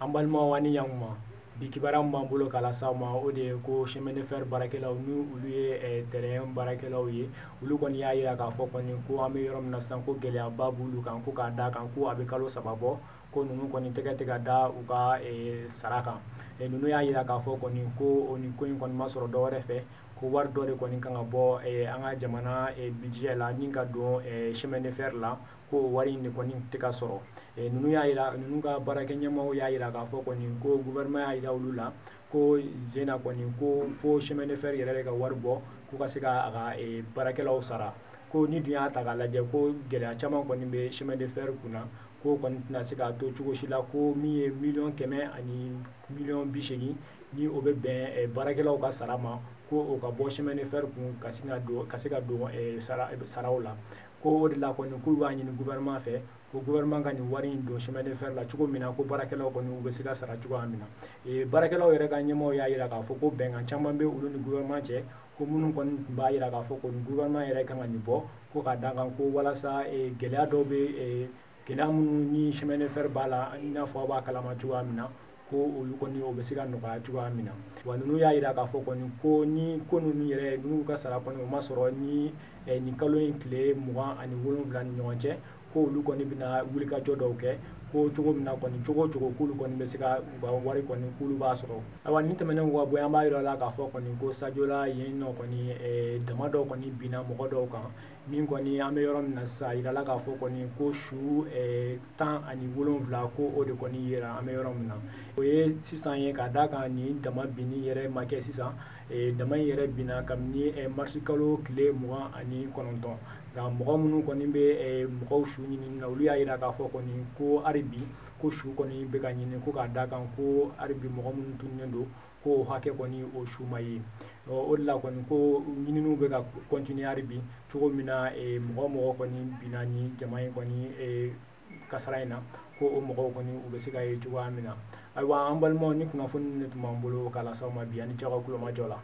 An balimaw, ani ɲankuma. Bi kibaruya min b'an bolo k'a lase aw ma, o de ye ko chemin de fer baarakɛlaw, ni olu ye train baarakɛlaw ye, olu kɔni y'a jira k'a fɔ kɔni ko an bɛ yɔrɔ min na sisan, ko gɛlɛyaba b'olu kan, ko k'a da kan ko a bɛ kalo 3 bɔ ko ninnu kɔni tɛgɛ tɛ ka da u ka sara kan. Ninnu y'a jira k'a fɔ kɔni ko o ni ko in kɔni ma sɔrɔ dɔwɛrɛ fɛ, ko wari dɔ de kɔni kan ka bɔ an ka jamana budget la ni ka don chemin de fer la, ko wari in de kɔni tɛ ka sɔrɔ. Ninnu y'a jira, ninnu ka baarakɛ ɲɛmaaw y'a jira k'a fɔ kɔni ko gouvernement y'a jira olu la ko zena kɔni ko fo chemin de fer yɛrɛ de ka wari bɔ k'u ka se ka a ka baarakɛlaw sara. Ko ni dun y'a ta k'a lajɛ, ko gɛlɛya caman kɔni bɛ chemin de fer kunna, ko kɔni tɛna se k'a to cogo si la ko min ye 100 000 000 ani 80 000 000 ni o bɛ bɛn baarakɛlaw ka sara ma, ko o ka bɔ chemin de fer kun ka se ka don, ka se ka don saraw la. Ko o de la kɔni k'u b'a ɲini gouvernement fɛ ko gouvernement ka nin wari in don chemin de fer la cogo min na, ko baarakɛlaw kɔni u bɛ se ka sara cogoya min na. Baarakɛlaw yɛrɛ ka ɲɛmaaw y'a jira k'a fɔ ko bɛnkan caman bɛ olu ni gouvernement cɛ, ko minnu kɔni tun b'a jira k'a fɔ ko nin gouvernement yɛrɛ kan ka nin bɔ, ko ka da kan ko walasa gɛlɛya dɔw bɛ, gɛlɛya minnu ni chemin de fer b'a la, i n'a fɔ aw b'a kalama cogoya min na, ko olu kɔni o bɛ se ka nɔgɔya cogoya min na. Wa ninnu y'a jira k'a fɔ kɔni ko ni ko ninnu yɛrɛ ninnu ka sara kɔni o ma sɔrɔ ni nin kalo in tile 27 ni ɲɔgɔn cɛ, ko olu kɔni bɛna wulikajɔ dɔw kɛ, ko cogo min na kɔni, cogo o cogo, k'olu kɔni bɛ se ka u ka wari kɔni k'olu b'a sɔrɔ. Ayiwa, nin tɛmɛnen kɔ ka bɔ yen, an b'a yira la k'a fɔ kɔni ko Sadiola yen nɔ kɔni dama dɔw kɔni binna mɔgɔ dɔw kan, min kɔni an bɛ yɔrɔ min na sisan, a yirala k'a fɔ kɔni ko su 17, ko o de kɔni yera an bɛ yɔrɔ min na. O ye sisan ye, ka d'a kan nin dama binni yɛrɛ ma kɛ sisan, dama in yɛrɛ binna kabini marisi kalo tile 29. Nka mɔgɔ minnu kɔni bɛ mɔgɔw su ɲini na, olu y'a jira k'a fɔ kɔni ko hali bi ko su kɔni bɛ ka ɲini, ko k'a da kan ko hali bi mɔgɔ minnu tununnen don, ko hakɛ kɔni o su ma ye. O de la kɔni ko ɲininiw bɛ ka continuer hali bi, cogo min na mɔgɔ mɔgɔ kɔni binna ni jama in kɔni kasara in na, ko o mɔgɔw kɔni u bɛ se ka ye cogoya min na. Ayiwa, an balimaw, ni kunnafoni de tun b'an bolo k'a lase aw ma bi, ani cɛw ka kulomajɔ la.